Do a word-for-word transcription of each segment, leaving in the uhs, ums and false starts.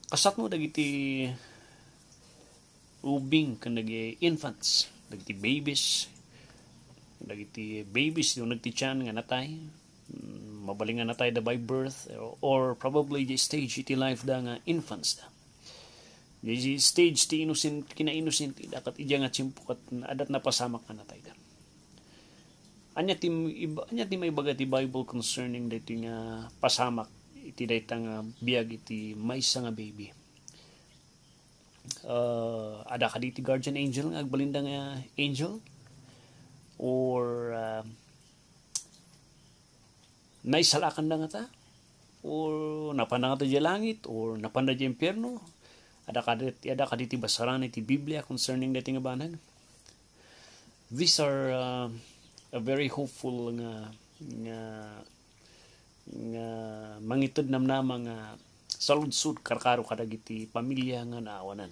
Kasatno dagiti ubing ken dagiti infants, dagiti babies, dagiti babies ti uneg ti tiyan nga natay, mm, mabalin nga natayda by birth, or, or probably di stage iti life da nga infants da. Di stage ti innocent, kina-innocent da kat ija nga tiempo kat adat napasamak nga natayda. Anya ti iba, anya ti maibaga ti Bible concerning daytoy nga pasamak iti dayta nga biag iti maysa nga baby? Uh, ada kadi ti guardian angel nga agbalinda nga angel? Or, uh, naisalakanda ngata? Or napanda ngata diay langit? Or napanda diay impierno? Ada kadi, ada kadi ti basaran iti Biblia concerning daytoy nga banag? These are, uh, a very hopeful nga, nga, nga mangited namnama nga saludsod karkaro kadagiti pamilya nga naawanan.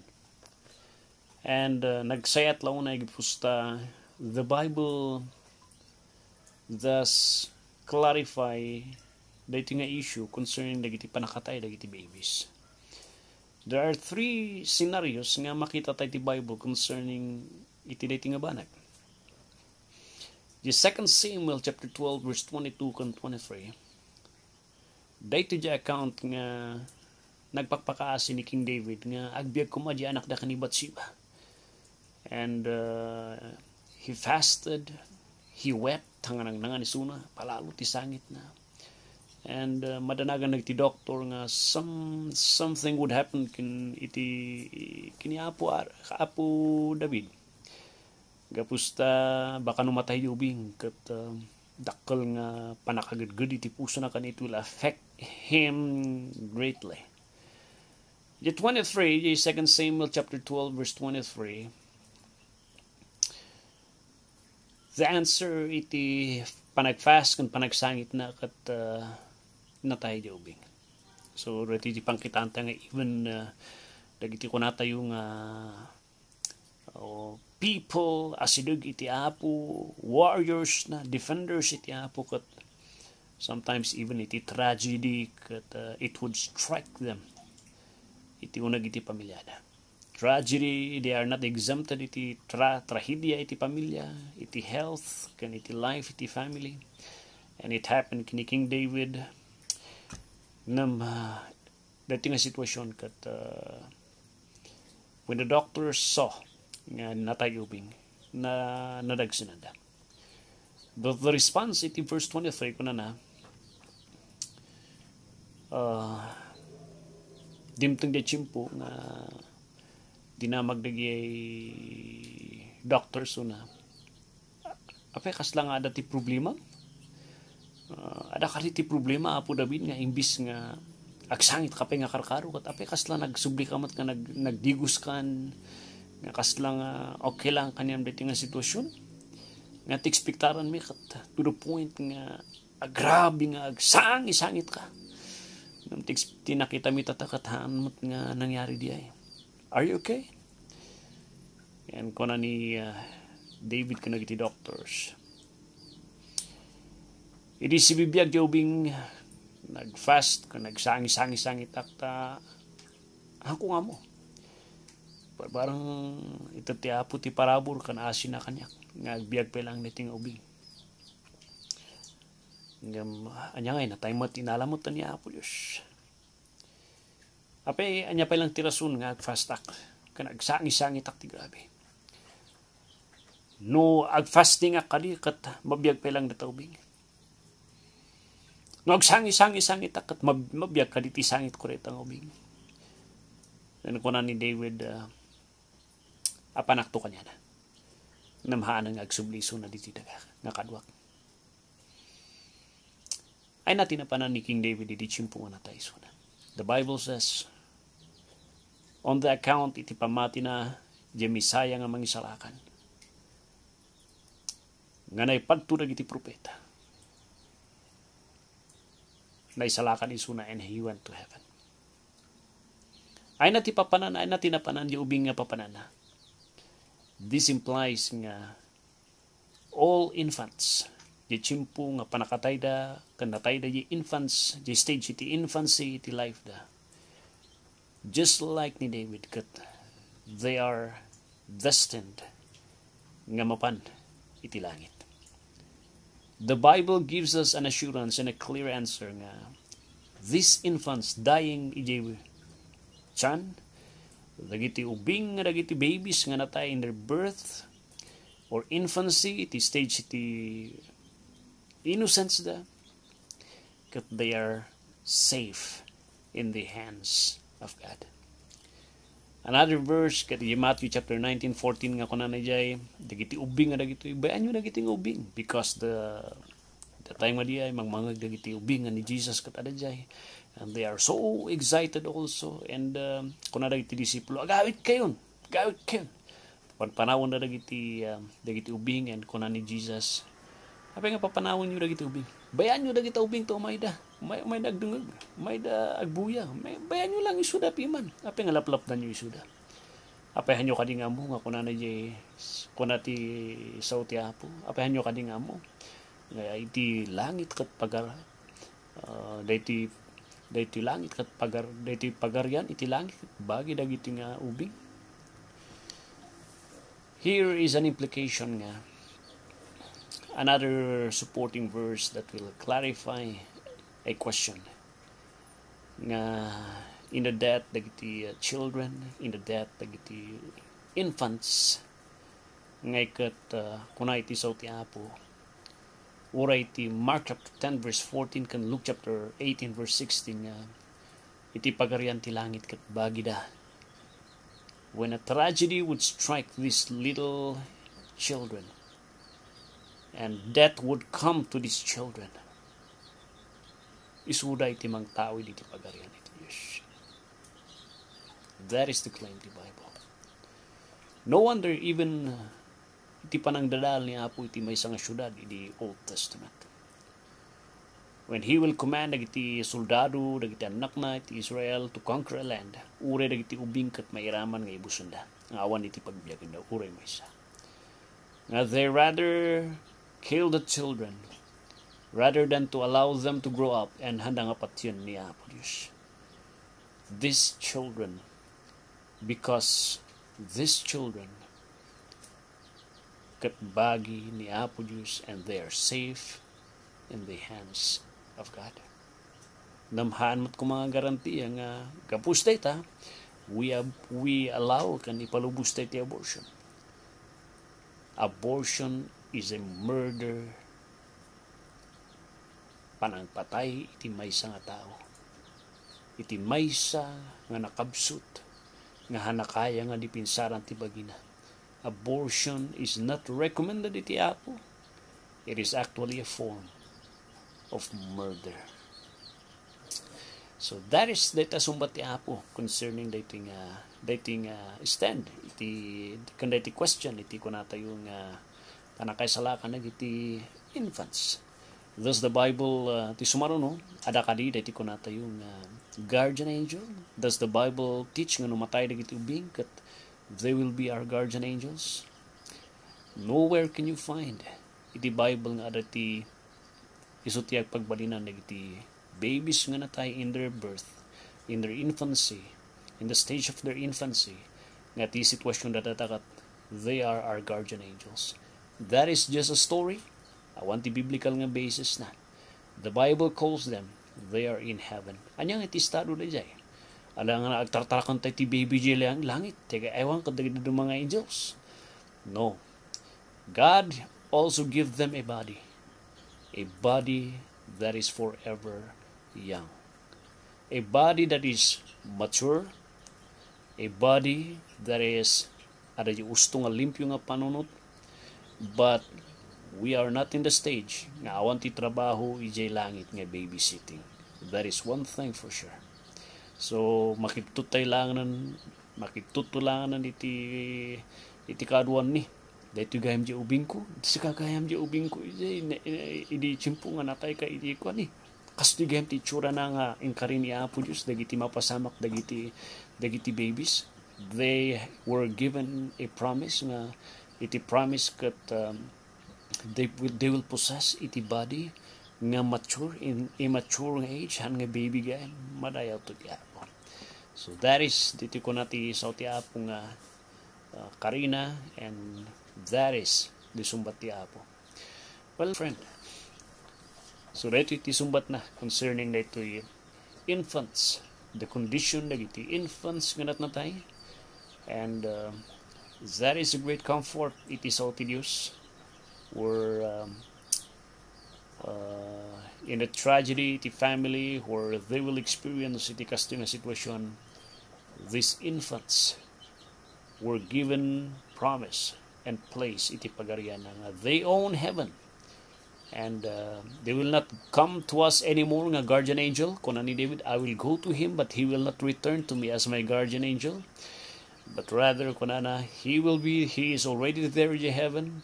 And, uh, nagsayat la unay gapu ta the Bible does clarify daytoy nga issue concerning dagiti pannakatay dagiti babies. There are three scenarios nga makita tayo ti Bible concerning iti daytoy nga banag. The Second Samuel chapter twelve, verse twenty-two ken twenty-three. Daytoy diay account nga nagpakpakaasi ni King David nga agbiag koma diay anakda ken ni Bathsheba. And, uh, he fasted, he wept, nga nangnangan isuna, palalo ti sangitna. And, uh, madanagan dagiti doktor nga some, something would happen ken iti, ken ni Apo Ar-, Apo David. Gapu ta baka no matay diay ubing ket, uh, dakkel nga pannakagedged iti pusona ken it will affect him greatly. Di twenty-three, di Second Samuel chapter twelve, verse twenty-three, the answer iti panagfast ken panagsangitna ket, uh, natay diay ubing. So, daytoy ti pangkitaanta nga even, uh, dagiti kunatayo nga, uh, people asideg iti Apo, warriors na, defenders iti Apo, ket sometimes even iti tragedy, ket, uh, it would strike them. Iti uneg iti pamilyada. Tragedy, they are not exempted iti tra-, tragedia iti pamilya, iti health, ken iti life, iti family. And it happened ken ni King David. Ngem, uh, daytoy nga sitwasyon ket, uh, when the doctors saw nga natay ubing, na, nadagsenanda. But the response iti verse twenty-three, kunana, uh, dimteng diay tiempo nga dinamag dagiti doctors, kuna, "Apay, kasla nga adda ti problema? Ah, adda kadi ti problema, Apo David, nga imbis nga agsangitka pay nga karkaro, ket apay kasla nagsubli ka met nga nag-, nagdigos kan, nga kasla nga okay lang kaniam daytoy nga sitwasyon? Nga ti ekspektaranmi ket to the point nga agrabe nga agsangi-sangitka. Ngem ti, ti nakitami tatta ket haan met nga nangyari diay. Are you okay?" And kuna ni, uh, David ken dagiti doctors, "Idi sibibiag diay ubing, nagfast ken nagsangi-sangi-sangitak ta, haanko nga ammo. Barbareng ited ti Apo ti parabur ken asina kaniak nga agbiag pay lang daytoy nga ubing. Ngem ania ngay, natay met, inala met ni Apo Dios. Apay, ania pay lang ti rason nga agfastak ken agsangi-sangitak ti grabe? No agfastingak kadi, ket mabiag pay lang dayta ubing. No agsangi-sangi-sangitak, ket mab-, mabiag kadi ti sangitko dayta nga ubing." Then kuna ni David, uh, "Apanakto kaniana. Ngem haan nga agsubli isuna ditoy daga nga kaduak." Ay, napan ni King David idi tiempo nga natay isuna. The Bible says, on the account iti pammatina, diay Messiah nga Mangisalakan, nga naipatto dagiti profeta, naisalakan isuna and he went to heaven. Ay, nati papanan, ay, nati napanan, diay ubing nga papananna. This implies nga all infants, diay tiempo nga pannakatayda ken natayda diay infants, diay stage iti infancy iti life da, Just like ni David, ket they are destined nga mapan iti langit. The Bible gives us an assurance and a clear answer nga these infants dying idiay tiyan, dagiti ubing nga dagiti babies nga natay in their birth or infancy, iti stage iti innocence da, ket they are safe in the hands of God. Another verse ket idiay Matthew chapter nineteen fourteen nga kunana idiay, dagiti ubing nga dagitoy, bayanyo dagiti nga ubing, because the, the time nga diay, mangmangngeg dagiti ubing nga ni Jesus ket adda diay, and they are so excited also, and, um, kuna dagiti disipulo, "Agawidkayon, agawidkayon." Panpanawenda dagiti, um, dagiti ubing, and kuna ni Jesus, "Apay nga papanawenyo dagiti ubing? Bayanyo dagiti ubing ta umayda. Umay-, umayda agdengngeg, umayda agbuya. May-, bayanyo lang isuda piman. Apay nga laplapdanyo isuda? Apay hanyo kadi nga ammo nga kunana diay, kuna ti sao ti Apo? Apay hanyo kadi nga ammo nga iti langit ket pagar-, ah, daytoy, daytoy langit ket pagar-, daytoy pagarian iti langit ket bagi dagiti nga ubing?" Here is an implication nga another supporting verse that will clarify a question nga in the death dagiti, uh, children, in the death dagiti infants, nga iket, uh, kuna iti sao ti Apo, uray iti Mark chapter ten verse fourteen ken Luke chapter eighteen verse sixteen nga iti pagarian ti langit ket bagida. When a tragedy would strike these little children, and death would come to these children, isuda iti mangtawid iti pagarian iti Dios. That is the claim ti Bible. No wonder even, uh, iti panangdadael ni Apo iti maysa nga siudad iti Old Testament. When he will command dagiti soldado, dagiti annakna iti Israel to conquer a land, uray dagiti ubing ket mairaman nga ibusenda, nga awan iti pagbiagenda, uray maysa. Nga they rather kill the children rather than to allow them to grow up and handa nga patien ni Apo Dios. These children, because these children ket bagi ni Apo Dios, and they are safe in the hands of God. Namhaan met koma nga garantiya nga gapu dayta, we have, we allow ken ipalubos tayo ti abortion. Abortion is a murder, panangpatay iti maysa nga tao, iti maysa nga nakabsut nga hanakaya nga dipinsaran ti bagina. Abortion is not recommended iti Apo. It is actually a form of murder. So that is dayta sungbat ti Apo concerning daytoy nga, daytoy nga stand iti, ken daytoy question iti kunatayo nga panakaisalakan dagiti infants. Does the Bible, uh, ti sumaruno, adda kadi daytoy kunatayo nga guardian angel? Does the Bible teach nga no matay dagiti ubing ket they will be our guardian angels? Nowhere can you find iti Bible nga adda ti isu ti agpagbalinan dagiti babies nga natay in their birth, in their infancy, in the stage of their infancy, nga ti sitwasyon da data ket they are our guardian angels. That is just a story. Awan ti biblical nga basis na. The Bible calls them, they are in heaven. Ania nga iti estado daydiay? Ala nga agtartarakan tayo ti baby diay lang-, langit. Ti agaywan ket dagiti mga angels. No. God also give them a body. A body that is forever young. A body that is mature. A body that is adda diay usto nga limpio nga panunot. But we are not in the stage nga awan ti trabaho idiay langit nga babysitting. That is one thing for sure. So, makibtut tayo langanan, makibtut to langanan iti, iti kaaduan ni. Daytoy gayam diay ubingko, sika gayam diay ubingko, idi, idi tiempo nga natayka idi kuan ni. Kastoy gayam ti itsurana nga inkari ni Apo Dios dagiti mapasamak dagiti, dagiti babies. They were given a promise nga iti promise ket, um, they will, they will possess iti body nga mature in immature nga age, han nga baby gayam, madayaw to ti Apo. So that is, ditoy kuna ti sao ti Apo nga, uh, karina, and that is, di sumbat ti Apo. Well, friend, so daytoy ti sumbatna concerning daytoy infants, the condition dagiti infants nga natnatay, and, uh, that is a great comfort iti sao ti Dios, where, um, uh, in a tragedy iti family where they will experience iti kastoy nga situation, these infants were given promise and place iti pagarian nga they own heaven. And, uh, they will not come to us anymore nga guardian angel. Kuna ni David, "I will go to him, but he will not return to me as my guardian angel." But rather, kunana, he will be, he is already there in heaven.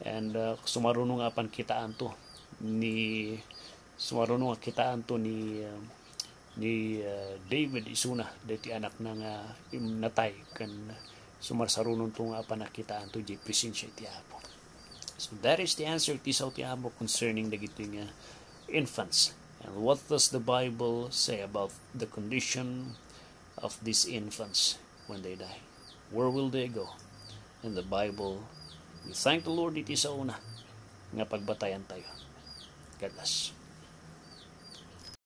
And, uh, sumaruno nga apan kitaanto ni, sumaruno nga kitaanto ni, uh, ni, uh, David isuna, daytoy anakna nga im-, natay, ken sumarsarunonto nga apan a kitaanto diay presensia iti Apo. So that is the answer ti sao ti Apo concerning dagitoy nga infants. And what does the Bible say about the condition of these infants when they die? Where will they go? In the Bible, we thank the Lord, iti saona nga pagbatayan tayo. God bless.